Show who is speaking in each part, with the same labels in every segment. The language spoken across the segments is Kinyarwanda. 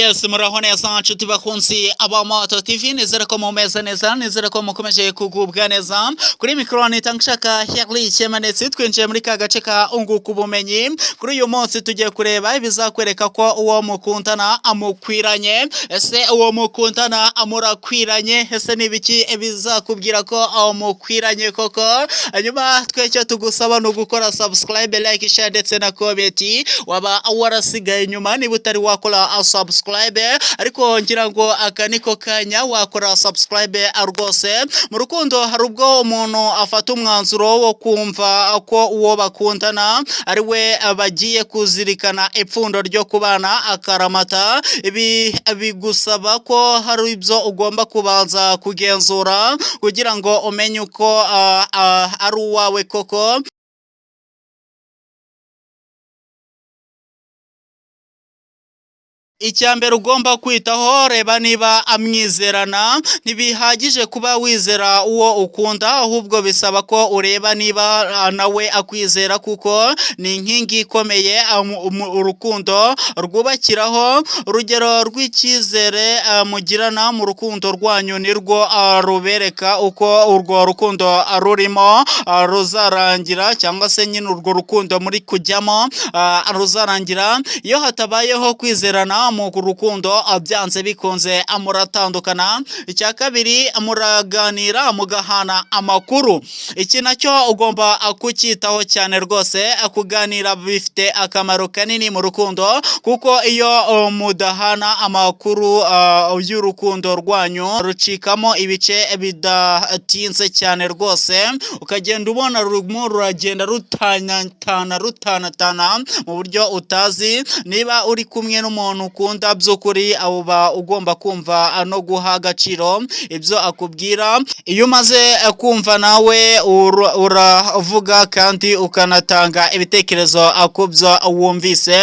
Speaker 1: Yes, muraho neza nshuti bakunzi aba Moto TV. Nizere ko mumeze neza, nizere ko mukomeje kugubwa neza. Kuri mikoro ni Tangishaka Herli Cyemanetse. Twinjiye muri ka gace ka Unguka Ubumenyi. Kuri uyu munsi tugiye kureba ibizakwereka ko uwo mukundana amukwiranye. Ese uwo mukundana amurakwiranye? Ese ni ibiki bizakubwira ko mukwiranye koko? Hanyuma twe icyo tugusaba ni ugukora subscribe, like, share ndetse na comment. Waba warasigaye inyuma niba utari wakora subscribe, ariko ngira ngo aka niko kanya wakora subscribe rwose. Mu rukundo hari ubwo umuntu afata umwanzuro wo kumva ko uwo bakundana ari we bagiye kuzirikana ipfundo ryo kubana akaramata. Ibi bigusaba ko hari ibyo ugomba kubanza kugenzura kugira ngo umenye uko ari uwawe koko. Icya mbere ugomba kwitaho, reba niba amwizerana. Ntibihagije kuba wizera uwo ukunda, ahubwo bisaba ko ureba niba nawe akwizera, kuko ni inkingi ikomeye urukundo rwubakiraho. Urugero rw'icyizere mugirana mu rukundo rwanyu nirwo rubereka uko urwo rukundo rurimo ruzarangira, cyangwa se nyine urwo rukundo muri kujyamo ruzarangira. Iyo hatabayeho kwizerana mu rukundo, byanze bikunze muratandukana. Icya kabiri, muraganira mugahana amakuru. Iki nacyo ugomba kucyitaho cyane rwose. Kuganira bifite akamaro kanini mu rukundo, kuko iyo mudahana amakuru y'urukundo rwanyu rucikamo ibice bidatinze cyane rwose, ukagenda ubona rurimo ruragenda rutanatana rutanatana mu buryo utazi. Niba uri kumwe n'umuntu ukunda by'ukuri, uba ugomba kumva no guha agaciro ibyo akubwira. Iyo umaze kumva nawe uravuga kandi ukanatanga ibitekerezo ku byo wumvise.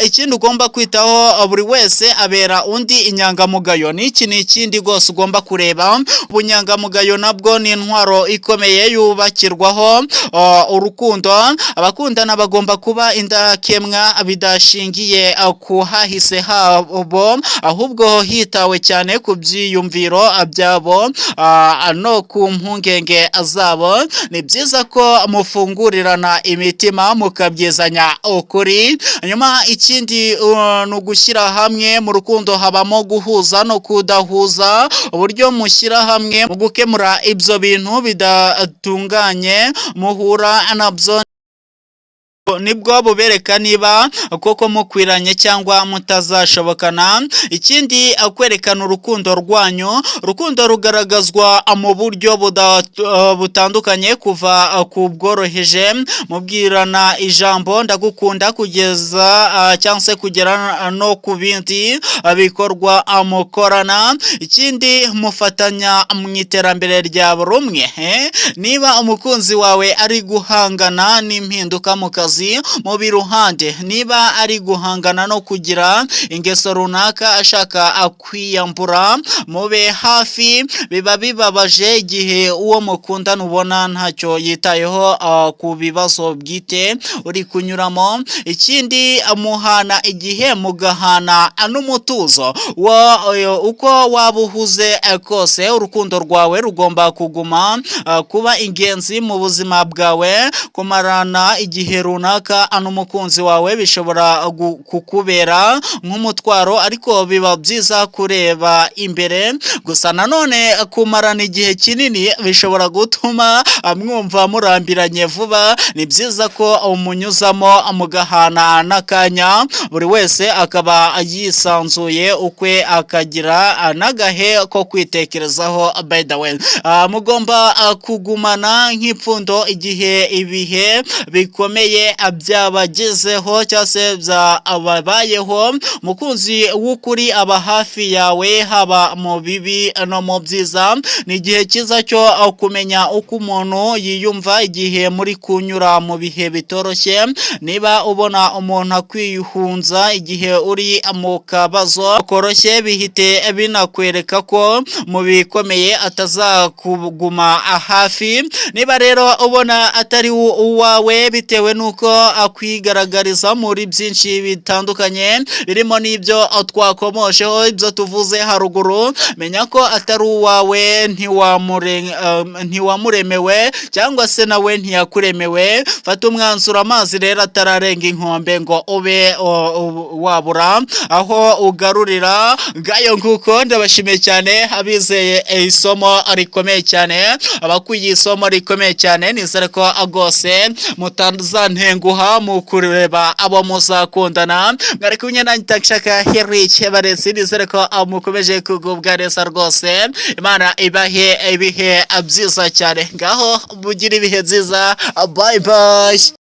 Speaker 1: Ikindi ugomba kwitaho, buri wese abera undi inyangamugayo. N'iki ni ikindi rwose ugomba kureba. Ubunyangamugayo nabwo ni intwaro ikomeye yubakirwaho urukundo. Abakundana bagomba kuba indakemwa bidashingiye ku hahise habo, ahubwo hitawe cyane ku byiyumviro byabo no ku mpungenge zabo. Ni byiza ko mufungurirana imitima mukabyizanya ukuri. Hanyuma ikindi ni ugushyira hamwe. Mu rukundo habamo guhuza no kudahuza. Uburyo mushyira hamwe mu gukemura ibyo bintu bidatunganye muhura nabyo nibwo bubereka niba koko mukwiranye cyangwa mutazashobokana. Ikindi, kwerekana urukundo rwanyu. Urukundo rugaragazwa mu buryo butandukanye, kuva ku bworoheje mubwirana ijambo "ndagukunda" kugeza cyangwa se kugera no ku bindi bikorwa mukorana. Ikindi, mufatanya mu iterambere rya buri umwe. Niba umukunzi wawe ari guhangana n'impinduka mu kazi, mube iruhande. Niba ari guhangana no kugira ingeso runaka ashaka kwiyambura, mube hafi. Biba bibabaje igihe uwo mukundana ubona ntacyo yitayeho ku bibazo bwite uri kunyuramo. Ikindi, muhana igihe mugahana n'umutuzo. Uko waba uhuze kose, urukundo rwawe rugomba kuguma kuba ingenzi mu buzima bwawe. Kumarana igihe runaka n'umukunzi wawe bishobora kukubera nk'umutwaro, ariko biba byiza kureba imbere. Gusa nanone kumarana igihe kinini bishobora gutuma mwumva murambiranye vuba. Ni byiza ko umunyuzamo mugahana n'akanya, buri wese akaba yisanzuye ukwe, akagira n'agahe ko kwitekerezaho. By the way, mugomba kugumana nk'ipfundo igihe ibihe bikomeye byabagezeho cyangwa se byababayeho. Umukunzi w'ukuri aba hafi yawe haba mu bibi no mu byiza. Ni igihe cyiza cyo kumenya uko umuntu yiyumva igihe muri kunyura mu bihe bitoroshye. Niba ubona umuntu akwihunza igihe uri mu kabazo koroshye, bihite binakwereka ko mu bikomeye atazakuguma hafi. Niba rero ubona atari uwawe bitewe n'uko ko akwigaragariza muri byinshi bitandukanye, birimo n'ibyo twakomosheho, ibyo tuvuze haruguru, menya ko atari uwawe, ntiwamuremewe cyangwa se nawe ntiyakuremewe. Fata umwanzuro amazi rero atararenga inkombe, ngo ube wabura aho ugarurira. Ngayo nguko, ndabashimiye cyane abizeye isomo rikomeye cyane, abakwiye isomo rikomeye cyane. Nizere ko rwose mutazantenguha mu kureba abo muzakundana. Mwari kumwe nanjye Takishaka Henrik Barezi. Nizere ko mukomeje kugubwa neza rwose. Imana ibahe ibihe byiza cyane. Ngaho mugire ibihe byiza, bye bye.